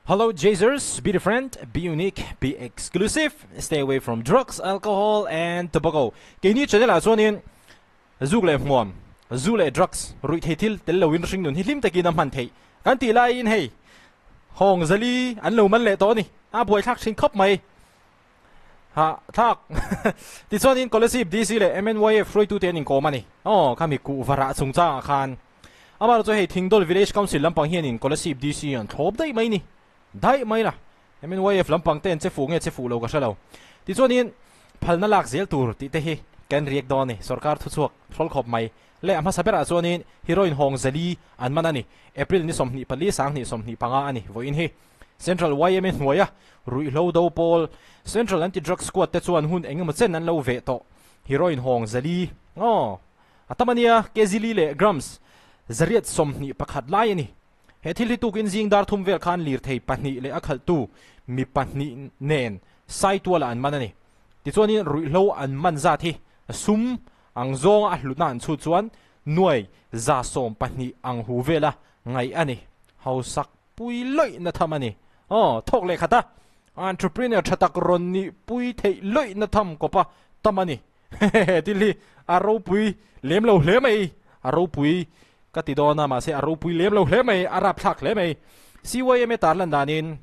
Hello Jazers, be different, be unique, be exclusive, stay away from drugs, alcohol and tobacco. Keini channel ah chuanin zuk leh hmuam, zu leh drugs, ruihthei thil tel loin hring nun hi hlim takin a hman theih kan tih laiin hei hawng zali an lo man leh tawh a ni, a buaithlak thin khawp mai. Ha thlak. Tichuanin Kolasib DC leh MNYF hruaitute an inkawm a ni. Aw, khami kuhva rah chungchangah khan. Amaherawhchu hei Thingdawl Village Council lampang hianin Kolasib DC an thlawp daih mai ni. Daih mai la. MNYF lampang te an che fuh nge che fuh lo ka hre lo. Tichuanin phalna lak zel tur tih te hi kan riak dawn a ni. Sorkar thuchhuak hrawl khawp mai. Leh a hmasa berah chuanin Heroin Hawng Zali an man a ni. April ni 24 2025 a ni vawiin hi. Central yma hnuaia ruihhlo do pawl Central Anti-Drug Squad te chuan hun eng emaw chen an lo veh tawh. Heroin hawng zali, aw, a tam a nia, kg li leh grams zariat 21 lai a ni. He thil hi tukin zing dar thum vel khan lirthei pahnih leh a khalhtu mi pahnih nen Saitualah an man a ni. Tichuanin ruihhlo an man zat hi sum ang zawnga a hlutna an chhut chuan nuai 12 ang hu vela ngaih a ni. Hausak Pui lawih na tham a ni. Aw, thawk leh khat a, entrepreneur tha tak rawn nih pui theih lawih na tham kawp a tam a ni. Hehehe, thil hi a ropui lem lo hle mai. A ropui ka ti dawn a, mahse a ropui lem lo hle mai, a rapthlak hle mai. CYMA tarlan danin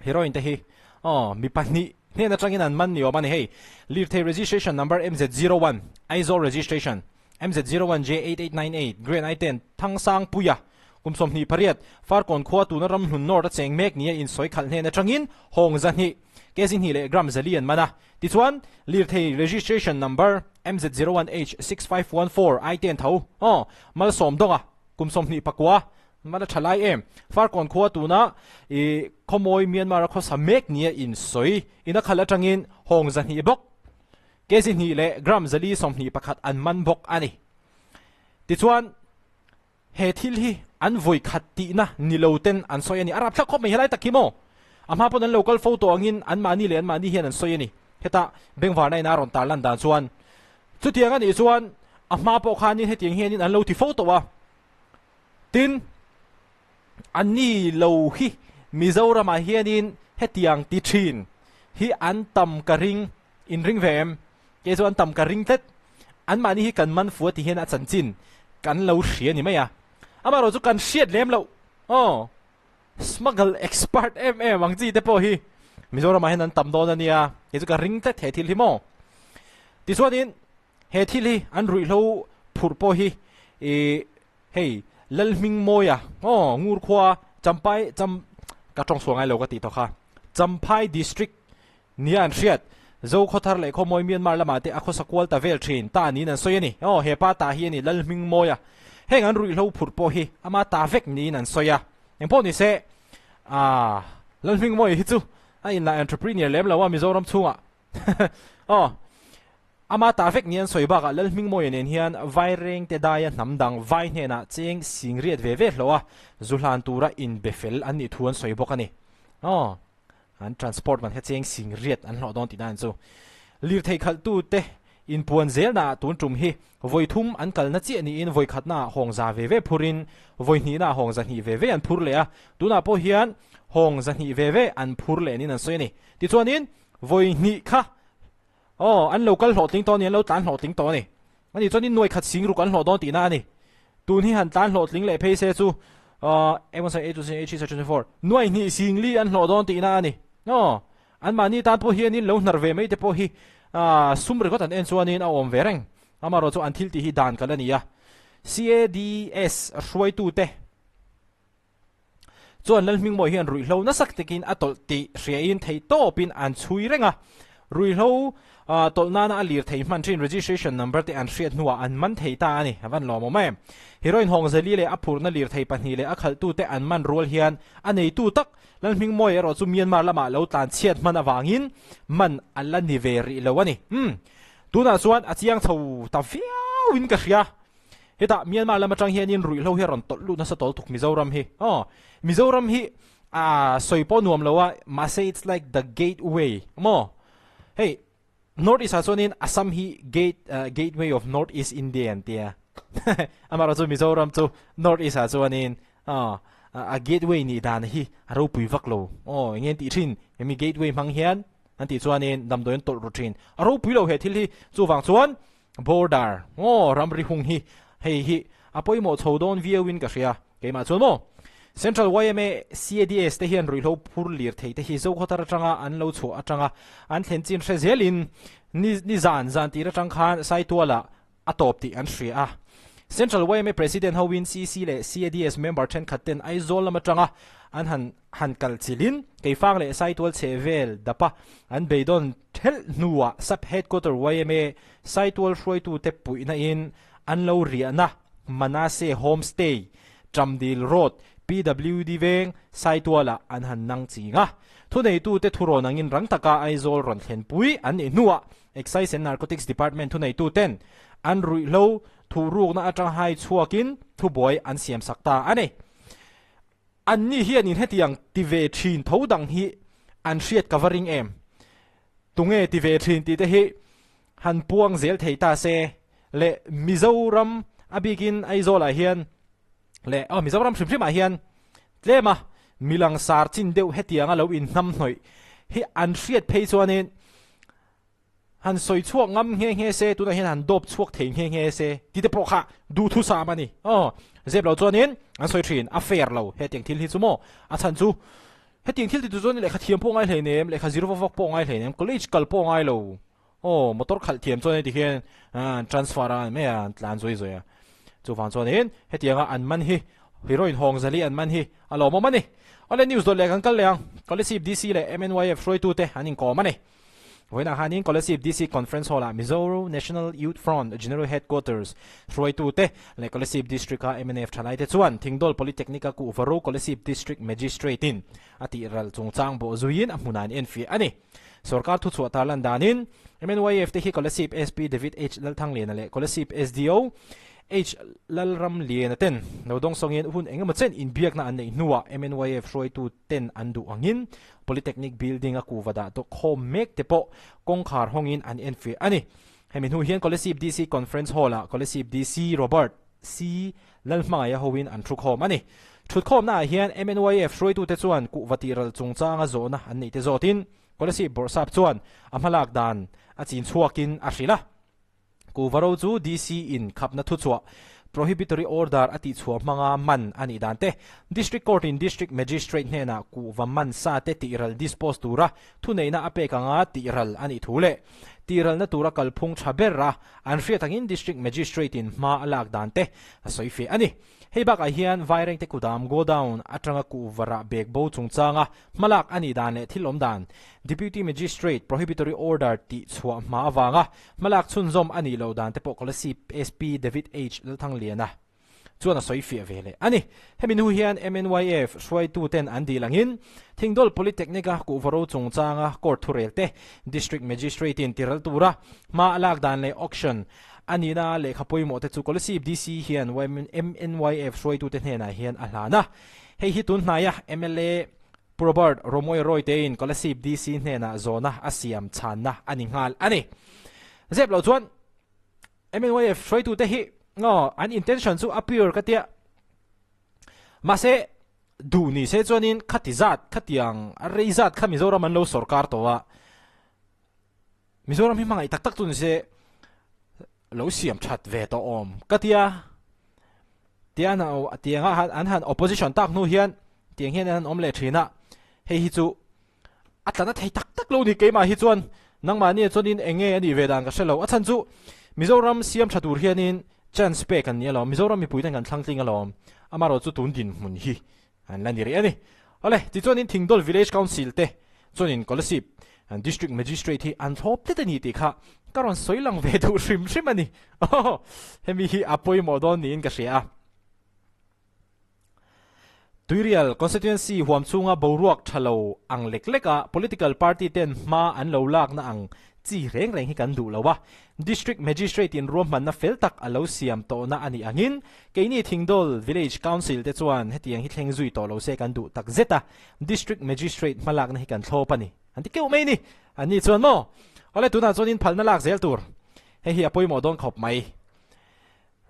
heroin te hi aw, mi pahnih hnen atangin an man ni awm a ni. Hei, lirthei registration number MZ01, Aizawl registration, MZ01J8898, Grade I-10, Thangsangpuia, kum 28, Farkawn khua tuna ram hlun North a cheng mek nia insawi khalh hnen atangin hawng 200, kg hnih leh gram 400 an man a. Tichuan, lirthei registration number MZ01H6514 I-10 tho, aw, Malsawm Dawnga, kum 29, man a tha lai em. Farkawn khua tuna i khawmawi Myanmar a khawsa mek nia insawi in a khalh atangin hawng 200 bawk. Kg hnih leh gram 421 an man bawk a ni. Tichuan, he thil hi an vawi khat tihna ni lo ten an sawi a ni. A rapthlak khawp mai helai tak hi maw? A hma pawn an lo kal fo tawh angin anmahni leh anmahni hian an sawi a ni. Heta bengvarna ina rawn tarlan dan chuan chutiang a nih chuan a hma pawh khanin hetiang hianin an lo ti fo tawh a. Tin, anni lo hi Mizoramah hianin hetiang ti thin hi an tam ka ring. In ring ve em? Kei chu an tam ka ring tlat. Anmahni hi kan man fu a ti hian a chanchin kan lo hria ni mai a. Amaherawh chu kan hriat lem loh. Aw, smuggle expert em em ang chi te pawh hi Mizoramah hian an tam dawn a nia. Kei chu ka ring tlat he thil hi maw. Tichuanin he thil hi an ruihhlo phurh pawh hi ih hei Lalhmingmawia aw Ngurkhua Champai Cham ka tawng sual ngai lo ka tih tawh kha Champhai District Nia an hriat, Zo khawthar leh khawmawi Myanmar lamah te a khawsa kual ta vel thin, ta niin an sawi a ni. Aw, he pa ta hi a ni, Lalhmingmawia. Heng an ruihhlo phurh pawh hi ama ta vek niin an sawi a. Engpawh ni se, aah, Lalhmingmawia hi chu a inla entrepreneur lem lo a Mizoram chhungah. Aw, ama ta vek niin an sawi bakah Lalhmingmawia nen hian Vairengte daia hnam dang vai hnenah cheng singriat ve ve hlawh a, zu hlan tura inbe fel an nih thu an sawi bawk a ni. Aw. An transport man kha cheng sing riat an hlawh dawn tihna an chu. Lirthei khalhtu te inpuan zelna ah tun tum hi vawi thum an kalna chiah niin vawi khatna ah hawng za ve ve phur in vawi hnihna ah hawng 200 ve ve an phur leh a, tunah pawh hian hawng 200 ve ve an phur leh niin an sawi a ni. Tichuanin vawi hnih kha aw an lo kal hlawhtling tawh a ni, an lo tlan hlawhtling tawh a ni. Ani chuanin nuai khat sing ruk an hlawh dawn tihna a ni. Tun hi han tlan hlawhtling leh phei se chu eight one seven eight two seven eight three seven four nuai hnih sing li an hlawh dawn tihna a ni. Aw, anmahni tan pawh hianin lo hnar ve mai te pawh hi sum ringawt an en chuanin a awm ve reng. Amaherawhchu an thil tih hi dan kal a ni a. CADS hruaitute Chuan Lalhmingmawi hian ruihhlo nasa takin a tawlh tih hriain theihtawpin an chhui reng a. Ruihhlo tawlh nana a lir thei hman thin registration number te an hriat hnuah an man thei ta a ni. A van lawmawm em. Heroin Hawngzeli leh a phurhna lir thei pahnih leh a khalhtute an man rual hian a neitu tak Lalhmingmawi erawh chu Myanmar lamah lo tlan chhiat hman avangin man a la ni ve rih lo a ni. Umm. Tunah chuan a chiang chho ta viauin ka hria. Hetah Myanmar lam atang hianin ruihhlo hi a rawn tawlh lut nasa tawl tuk Mizoram hi. Aw, Mizoram hi a sawi pawh nuam lo a, mahse it's like the gateway maw? Hei, North East ah chuanin Assam hi gate gateway of North East India an tia. Amaherawhchu Mizoram chu North East ah chuanin aw A gateway nih dan hi a ropui vak lo. Aw, eng nge an tih thin? Hemi gateway hmang hian an tih chuanin damdawi an tawlh ru thin. A ropui lo he thil hi. Chuvang chuan border, aw, ramri hung hi hei hi a pawimawh chho dawn viauin ka hria. Keimah chuan maw? Central yma CADS te hian ruihhlo phur lir thei te hi Zokhawthar atanga an lo chhuah atanga an thlen chin hre zelin ni ni zan zan tir atang khan Saitualah a tawp tih an hria a. Central yma President hoin CC leh CADS member thenkhat ten Aizawl lam atanga an han han kal chilhin Keifang leh Saitual chhe vel dapa an beidawn thelh hnuah Sub Headquarter yma Saitual hruaitute puihna in an lo riahna Manase Homestay, Ṭamdil Road, PWD veng, Saitualah an han nang ching a. Thuneitute thurawn angin rang taka Aizawl rawn thlenpui an nih hnuah Excise and Narcotics Department thuneituten an ruihhlo thuhrukna atang hai chhuakin thubuai an siamsak ta a ni. Anni hianin hetiang ti ve thin tho dang hi an hriat ka va ring em? Tunge ti ve thin tih te hi han puang zel thei ta se le Mizoram a bikin Aizawlah hian leh aw Mizoram hrim hrimah hian tlema milang sar chin deuh hetianga lo inhnamhnawih hi an hriat phei chuanin han sawi chhuak ngam nghe nghe se tunah hian han dawp chhuak thei nghe nghe se tih te pawh kha duhthusam a ni. Aw zep lo chuanin an sawi thin a fair lo hetiang thil hi chu maw a chhan chu hetiang thil ti tu chuan lehkha thiam pawh ngai hlei nem lehkha zir vak vak pawh ngai hlei nem college kal pawh ngai lo Aw, motor khalh thiam chuan heti hian an transfer a mai a, an tlan zui zui a. Chuvang chuanin hetianga an man hi heroin hawng zali an man hi a lawmawm a ni. Awle news dawt leh kan kal leh ang. Kolasib DC leh MNYF hruaitute an inkawm a ni. Vawiinah khanin Kolasib DC Conference Hall-ah Mizo National Youth Front General Headquarters hruaitute leh Kolasib District-a mnf thalaite chuan Thingdawl Polytechnic-a Kuhvaro Kolasib District Magistrate-in a tihral chungchang bawh zuiin a hmunah an enfiah a ni. Sorkar thuchhuah tarlan danin MNYF te hi Kolasib SP David H Lalthangliana leh Kolasib SDO H Lalramliana ten lo dawngsawngin hun engemaw chen inbiakna an neih hnuah MNYF hruaitu ten an duh angin Polytechnic Building a kuhva dah tawh khawm mek te pawh kawngkhar hawngin an enfiah a ni. Hemi hnu hian Kolasib DC Conference Hall-ah Kolasib DC Robert C Lalhmangaia hoin an thukhawm a ni. Thutkhawmnaah hian MNYF hruaitute chuan kuhva tihral chungchanga zawhna an neihte zawtin Kolasib Bawrhsap chuan a hmalak dan a chin chhuakin a hrilh a. Kuhva ro chu DC in khapna thuchhuah, Prohibitory Order, a tihchhuah hmanga man a nih dan te, District Court in District Magistrate hnenah kuhva man sa te tihral dispose tura thuneihna a pek anga tihral a nih thu leh tihralna tura kalphung tha ber a an hriat angin District Magistrate in hma a lak dan te a sawi feh a ni. Hei bakah hian Vairengte Kudam Godown atanga kuhva rah bek bo chungchanga hmalak a nih dan leh thil awm dan Deputy Magistrate Prohibitory Order tih chhuah hma avanga hmalak chhunzawm a nih loh dan te pawh Kolasib SP David H Lalthangliana chuan a sawi fiah ve leh a ni. Hemi hnu hian MNYF hruaituten an dil angin Thingdawl Polytechnic-a kuhva ro chungchanga court thurel te District Magistrate-in tiral tura hma a lak dan leh auction a nihna lehkha pawimawh te chu Kolasib DC hian MNYF hruaitute hnenah hian a hlan a. Hei hi tun hnaia mla Pu Robert Romawia Rawitein Kolasib DC hnenah zawhna a siam chhanna a ni nghal a ni. Zep loh chuan MNYF hruaitute hi aw an intention chu a pure ka tia mahse duh ni se chuanin khati zat khatiang a rei zat kha Mizoram an lo sorkar tawh a Mizoram hi hmangaih tak tak chu ni se lo siam that ve tawh awm ka tia tian tianga an han opposition tak hnu hian tiang hian an awm leh thin a hei hi chu A tla na thei tak tak lo ni keimah hi chuan nangmahni ah chuanin eng nge a nih ve dan ka hre lo. A chhan chu Mizoram siam tha tur hianin chance pek an ni alawm, Mizoram mipui ten kan thlang tling alawm, amarawh chu tun dinhmun hi an la ni rih a ni. Awle, tichuanin Thingdawl Village Council te chuanin Kolasib District Magistrate hi an thlawp tlat a ni tih kha ka rawn sawi lang ve duh hrim hrim a ni. Aw, hemi hi a pawimawh dawn niin ka hria a. Tuirial Constituency huam chhunga boruak tha lo ang lek lek a political party ten hma an lo lakna ang chi reng reng hi kan duh lo a, District Magistrate in ruahmanna fel tak a lo siam tawhna a nih angin keini Thingdawl Village Council te chuan hetiang hi thleng zui tawh lo se kan duh tak zet a, District Magistrate hmalakna hi kan thlawp a ni an ti keuh mai ni. An ni chuan maw? Awle tunah chuan in phalna lak zel tur hei hi a pawimawh dawn khawp mai.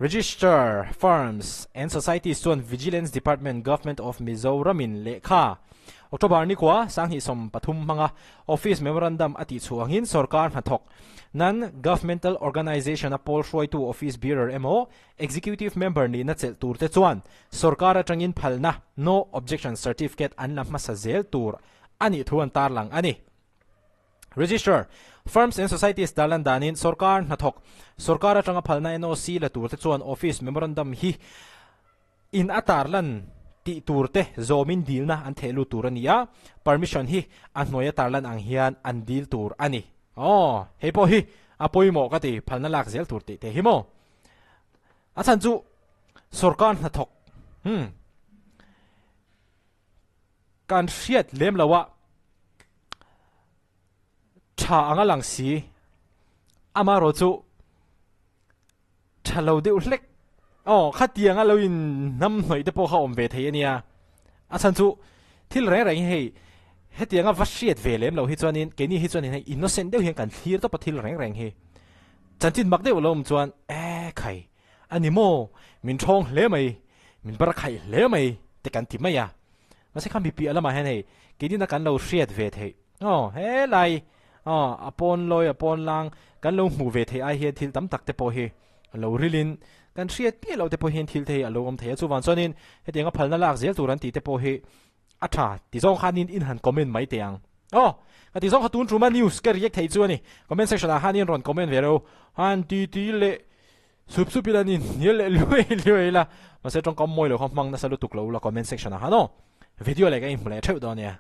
Register Firms and Societies chuan Vigilance Department Government of Mizoram-in lehkha October ni kua 2030 hmanga Office Memorandum a tihchhuah angin sorkar hnathawk Non-Governmental Organization-a pawl hruaitu Office Bearer emaw Executive Member nihna chelh turte chuan sorkar atangin phalna No Objection Certificate an la hmasa zel tur a nih thu an tarlang a ni. Register, Firms and Societies tarlan danin sorkar hnathawk, sorkar atanga phalna NOC la turte chuan Office Memorandum hi in a tarlan tih turte zawmin dilna an theh lut tur a ni a, permission hi a hnuaia tarlan ang hian an dil tur a ni. Aw, hei pawh hi a pawimawh ka ti, phalna lak zel tur tih te hi maw? A chhan chu sorkar hnathawk, hmm. Kan hriat lem lo a, tha anga lang si, amaherawh chu tha lo deuh hlek, aw khatianga lo in hnam hnawih te pawh kha awm ve thei a nia, a chhan chu thil reng reng hi hei hetianga va hriat ve lem lo hi chuanin keini hi chuanin hei innocent deuh hian kan thlir tawp a thil reng reng hi, chanchin mak deuh lo awm chuan e khai. A ni maw? Min ṭhawng hle mai, min bar khaih hle mai te kan ti mai a. Mahse kha mipiah lamah hian hei keinin a kan lo hriat ve theih aw helai aw a pawn lawi a pawn lang kan lo hmuh ve theih ai hian thil tam tak te pawh hi a lo rilin kan hriat piah loh te pawh hian thil te hi a lo awm thei a. Chuvang chuanin hetianga phalna lak zel tur an tih te pawh hi a tha ti zawng khanin in han comment mai teh ang. Aw ka ti zawng kha tun tuma news ka react theih chu a ni. Comment section ah khan in rawn comment ve reuh han ti ti leh Sup sup ila ni hnial leh luai luai ila mahse tawngkam mawi lo kha hmang nasa lutuk lo ula comment section ah khan aw video leh ka inhmu leh theuh dawn nia.